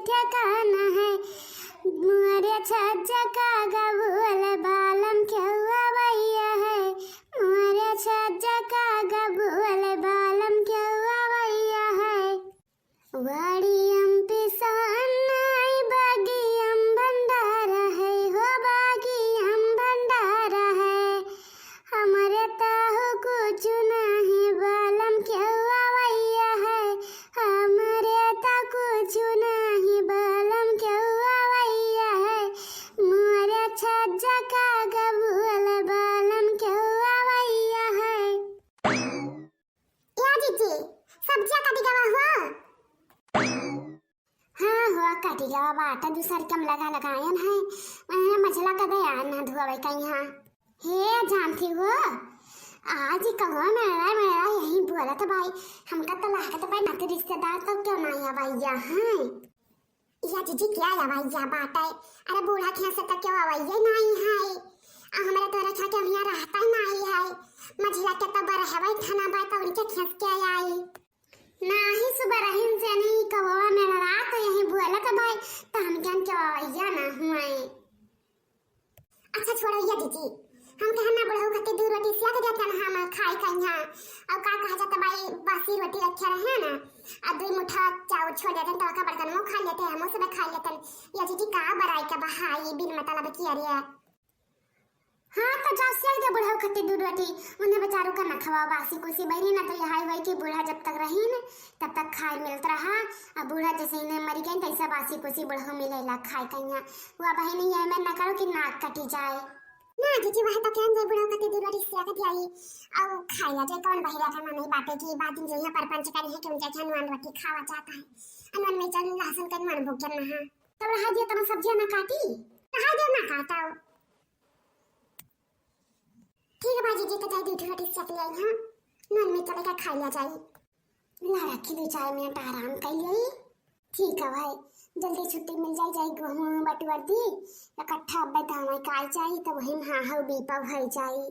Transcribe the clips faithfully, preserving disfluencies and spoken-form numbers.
ठिकाना है। मोरे छज्जा का गबुअल बालम केहू अवैया है। मोरे छज्जा का गबुअल बालम केहू अवैया है। वाड़ियम पिसान नाई बागियम भंडार है हो, बागियम भंडार है। हमरे ताहु कुछु नाही बालम केहू अवैया है। हमरे ता कुछु नाही बालम केहू अवैया है। मोरे छज्जा का गबुअल बालम केहू अवैया है। या जीजी, सब्जिया कटी गवा हो? हाँ हो, कटी गवा बाटे, दूसर कम लगा लगायन है। मने मझला का दया ना धुआवे कहीं हाँ। हे जानती हो, आज ही कहो मेरा मेरा यही बोलत बाई, हमका तो लागत बाई नाते रिश्तेदार तो क्यों ना आया बाई यहाँ। या जीजी क्या आवा या बाटे? अरे बूढ़ा खेत से तो क्यों अवैये नाई है। आ हमरे तोरे खा के हियाँ रहता ही नाई है। मझिला के तो बरहबै थाना बा तो उनके खेत के आई। नाही सुबह रहीन से नहीं कबवा में रात यही बोलत बाई तो हम क्या क्यों अवैया ना हुए। अच्छा छोड़ो या जीजी, हम कहे ना बुढ़ऊ खातिर दू रोटी सेक देते ना हम खाई कहीं। और का कहा जाता बाई, बासी रोटी रखे रहे ना, और दो मुठा चाउर छोड़ देते तो का बर्तन में खा लेते, हम सब खा लेते। या जीजी का बराई का बहाई बिन मतलब की अरे। हाँ तो जाओ सेक दे बुढ़ऊ खातिर दू रोटी, उन्हें बेचारू का ना खवा बासी कुसी बहनी ना तो यहाँ वही की बूढ़ा जब तक रही न तब तक खाए मिलत रहा। अब बूढ़ा जैसे इन्हें मरी गई तैसा बासी कुसी बुढ़ऊ मिलेला खाए कहीं। वो बहनी ये मैं ना करो कि नाक कटी जाए। ना जीजी, वह तो कहन जाए बुढ़ऊ खातिर दू रोटी सेक दियाई। और खाइला जाए, कौन बहिरा का मन ही बाटे कि बाद दिन जइया परपंच करी है कि उनके यहाँ नॉन रोटी खावा जाता है। अनवन में चल लहसुन के नॉन भूख गन नहा। तब रहा दिया तब सब्जियां ना काटी। रहा दिया ना काटा। ठीक है बाजी जी, तो जाए दू रोटी सेक ले आई हम। नॉन में चले का खाइला जाई। ला रखी दो, चार मिनट आराम कर ली। ठीक है भाई, जल्दी छुट्टी मिल जाए, जाए गेहूं बटुअर दी, इकट्ठा अब्बे धान काल जाई, तो वही में हाहू बीपा भर जाई।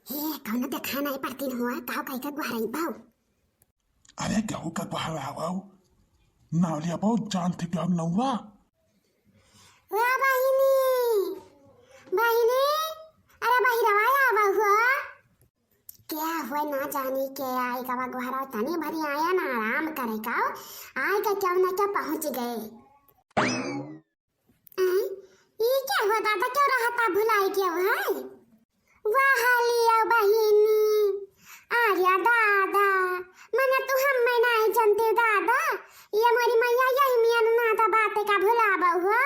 हे, कौनो देखा नहीं पड़तीन हुआ, काव कही का गुहाराई बाऊ। अरे, केहू का गुहारावा बाऊ, नाव लिया बाऊ, जान थे क्या नौवा। वाह बहिनी, बहिनी, अरे बहिरवा आवा हुआ। क्या हुआ ना जानी के आई का बा गुहारा, तनी भरी आया ना आराम करे का, आए का क्यों ना क्या पहुँच गए। आय, ई क्या हुआ दादा, क्यों रहता भुलाई क्यों है? वाह लिया बहिनी, अरे दादा, मने तू हम्मे नाई जानते दादा, ये मोरी मैया यही मियन नाता बाते का भुलाबा हुआ।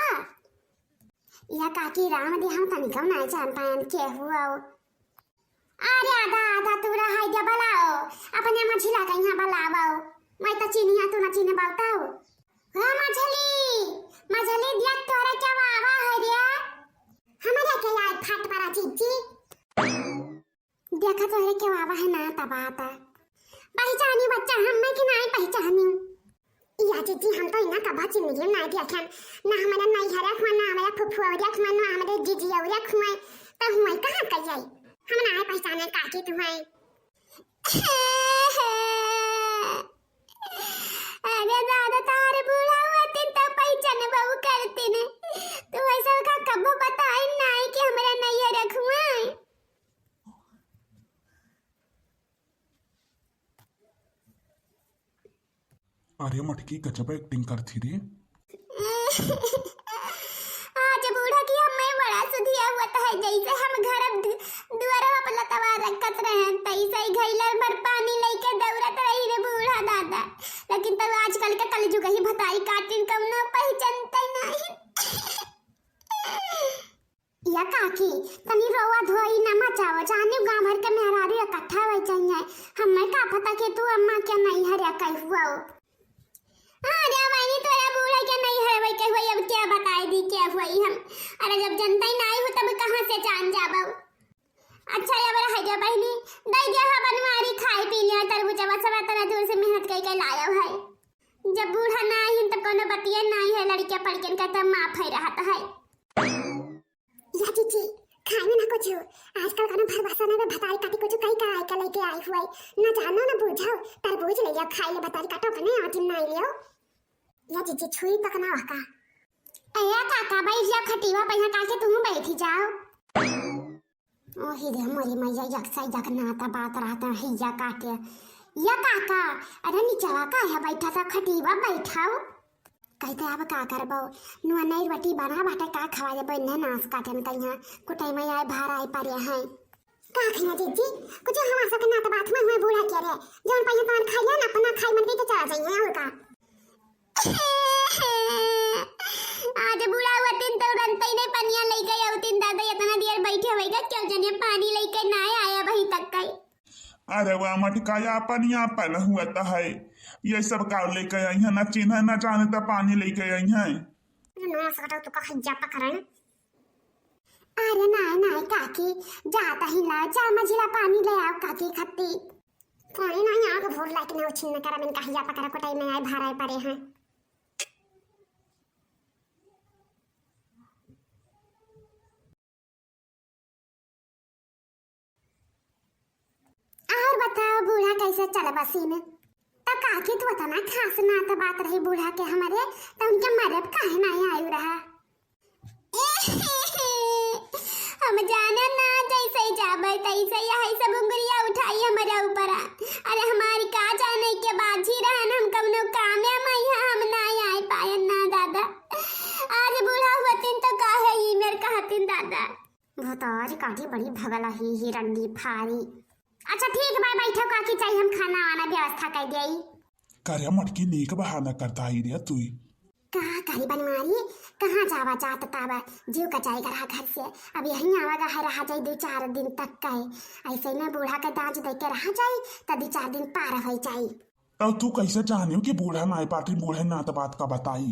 या काकी राम दे हम तनिको नाई जान पायन के हुआ। अरे आधा आधा तू रहाई दे बलाओ, अपने मझिला के यहाँ बलाओ। मैं तो चिन्हिया तू ना चिन्ह बाउताओ। हाँ मझली, मझली दिया तोरे क्या वावा है रे? हमारे के आई फाट परा जीजी। देखा तोरे क्या वावा है ना तबाता। पहचानी बच्चा हम मैं कि नहीं पहचानी। या जीजी, हम तो इन्ना कबा जिंदगी में नाई देखन। ना हमारा नैहरा खुआ, ना हमारा फुफुआ खुआ, ना हमारे जीजी औरा खुआ। तो हुआ कहाँ कहिए? हम ना पहचाने काकी तुम्हें। अरे दादा, तारे बूढ़ा हुआ तीन तो पहचान बाबू करती ने। तू ऐसा का कबो बताए नाई कि हमारा नैहरा खुआ। अरे मटकी, गजब acting करती रे। आज बूढ़ा की हमें बड़ा सुधिया हुआ तो है, जैसे हम घर दु-, दुआरा पर लतवा रखत रहे, तैसे ही घैलर भर पानी लेके दौड़त रही रे बूढ़ा दादा। लेकिन तब आजकल के कलयुग ही भताई काटिन कौनो पहचानते नहीं। या काकी, तनी रोवा धोई न मचावा, जाने गाँव भर के मेहरारू इकट्ठा होइ जाइए। हमें का पता कि तू अम्मा के नैहर या कहीं हुआ हो। अरे बहिनी, तोरा बूढ़ा के नैहर वही कहीं हुआ, अब क्या बताए दी क्या हुई हम। अरे जब जनता ही नहीं हो तब कहाँ से जान जाबो। अच्छा या बड़ा है जा बहिनी, दे दिया हो बनवारी खाए पी लिया, तरबूजा सब इतना दूर से मेहनत करके लाया है। जब बूढ़ा ना आई तब कोनो बतिया ना आई है, लड़किया पढ़ के इनका तब माफ है रहता है। या जीजी, खाए में ना कोई जो आजकल कौनो भरोसा नहीं बा, भतारी काटी कुछ कई कराई के लेके आई हुई। न जानो न बूझो, तरबूज ले लियो खाई ले, भतारी काटो अपने आजिम ना लियो। या जीजी छुई तक ना वका। ए काका, बैठ जाओ खटिया पे, यहाँ काके तुम बैठी जाओ। ओही रे मोरी मैया, यकसा यक नाता बात रहता है, या काके, या काका, अरे निचवा का है बैठा था, खटिया बैठाओ। कहते अब का करबो, नुआ नई रोटी बना बाटे, का खवा देबो, इन्हें नास काटन कहिया, कुटई में आए भार आए पड़े हैं। का खैया जीजी, कुछ हमार सबके नात बात में हुए बूढ़ा के रे, जौन पहिया तौन खाई ले ना, अपना खाई मन के चला जाइए, और का। आज बूढ़ा हुआ तीन तो रंतई नहीं पनिया लेके आऊ तीन दादा, इतना देर बैठे होइगा, क्यों जने पानी लेके ना आया वहीं तक कई। अरे वाह मटका, यापन यापन हुआ तो है, ये सब का लेके आई है, ना चिन्ह ना जाने तो पानी लेके आई है। ना सकता तो का खैया पकड़न। अरे नाय नाय काकी, जाता ही ला, जा मझिला पानी ले आओ काकी खत्ती। पानी नहीं आग भोर लाइक ना उछिन न करा, बिन कहिया पकड़ा कोटाई में आए भाराए पड़े हैं। और बताओ बूढ़ा कैसे चल बसीन? तो काकी तू इतना खास नात बात रही बूढ़ा के हमारे, तो उनके मरब काहे नहीं आयु रहा? हम जाने ना जैसे जाबे तैसे यही सब उंगलिया उठाई हमारे ऊपर। अरे हमारी का जाने के बाजी रहन, हम कौनो काम में मैया हम ना आए पाए ना दादा। आज बूढ़ा होतिन तो काहे ई मेर कहतिन दादा। भतारी काठी बड़ी भगला ही, ही रंडी फारी। अच्छा ठीक बा, बैठो काकी, चाही हम खाना वाना व्यवस्था कर दियाई। करे मटकी नीक बहाना करता ही रे तू। का करी बनवारी, कहाँ जावा जात तावा, जीव का जाएगा रहा घर से। अब यहीं आवागा है, रहा जाई दो चार दिन तक का है। ऐसे में बूढ़ा के दांज दे के रहा जाई, त दो चार दिन पार हो जाई। तब तू कैसे जानियो कि बूढ़ा नाय पाटी, बूढ़े नात बात का बताई?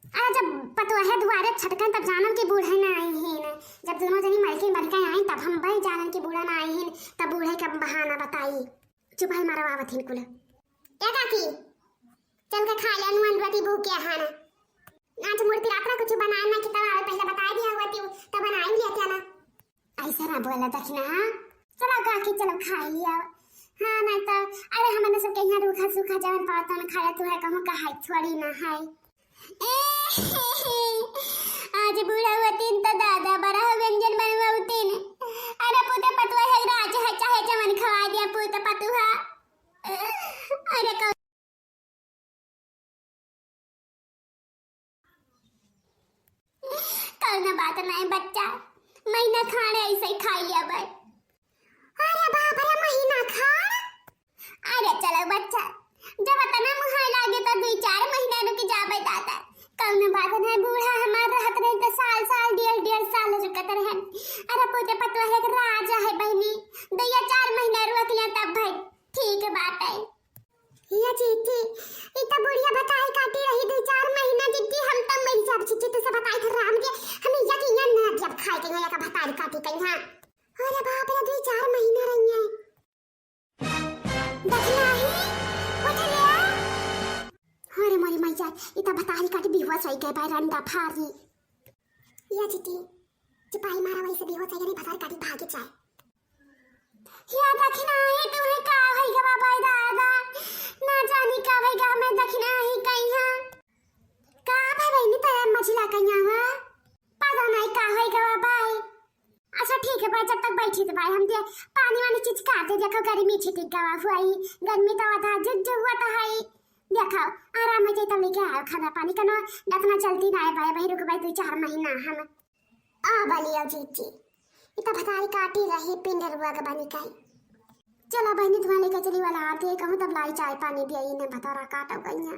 अरे जब पतोहे दुआरे छटकन तब जानन कि बूढ़े ना आई हैं। जब दोनों जनी मलकिन बन के आई तब हम भाई जानन कि बूढ़ा ना आई हैं, तब बूढ़े का बहाना बताई। चुप है मारो आवत हिन कुल। ए काकी, चल के खा ले नुअन रोटी भूख के हाना। आज मूर्ति रात कुछ बनाए ना कि तब आवे पहले बताई दिया हुआ थी, तब बनाई लिया क्या ना। ऐसे ना बोला दखिना, हाँ? चलो काकी, चलो खाई लिया। हाँ, नहीं तो, अरे, हमने सब के यहाँ रूखा सूखा जवन पावत तवन खाया तू है, कहूँ का है, छोड़ी ना है। आज बूढ़ा हुआ तीन तो दादा बड़ा हो व्यंजन बनवा तीन। अरे, पूते पतुआ है, राज है, चाहे जवन खवा दिया पूते पतुआ। अरे, कौ- कौनो बात नहीं बच्चा, महीना खाने ऐसे ही खाई लिया भाई। अरे बाप रे, महीना खान? अरे चलो बच्चा, जब इतना मुहाई लागे तो दो चार महीना रुक जाबे दादा। कौनो बात नहीं, बूढ़ा हमार रहत रहे तो साल साल, डेढ़ डेढ़ साल रुकत रहन। अरे पूते पतोहे एक राजा है बहनी, दो या चार महीना रुक लिया तब भाई ठीक बात है। या जीजी, ई त बुढ़िया भतारी काटी रही दो चार महीना जीजी, हम त मर जाब जीजी, तुसे बताई थे राम के, हम या के या ना जब खाए के या का भतारी काटी कहीं, हाँ। अरे बाप रे, दो चार महीना रही है। दखिना ही, उठ ले। अरे मोरी मैया, ई त भतारी काटी बिहुआ सही गए भाई रंडा फारी। या जीजी, चुपाई मारा वैसे बिहुआ सही नहीं भतारी काटी भागे जाए। या दखिना ही तुम्हें का होई गवा बाई दादा, ना जानी का होई गवा में दखिना ही कहीं है। का भाई बहनी तेरा मझिला कहीं हुआ? पता नहीं का होई गवा बाई। अच्छा ठीक है बाई, जब तक बैठी तो बाई हम दे पानी वानी चीज काट दे, देखो गर्मी छिटिक गवा हुआ ही, गर्मी तो आधा जुज हुआ तो है ही। देखो आराम हो जाए तब लेके आओ खाना पानी, कनो इतना जल्दी ना आए बाई, वही रुक बाई दो चार महीना हम। आ बलियो जीजी, ई त भतारी काटी रही पिंडर वर्ग बनी काई। चलो बहनी, धुआं लेके चली वाला आते कहूँ तब लाई चाय पानी दिया, इन्हें भतारा काटो गई है।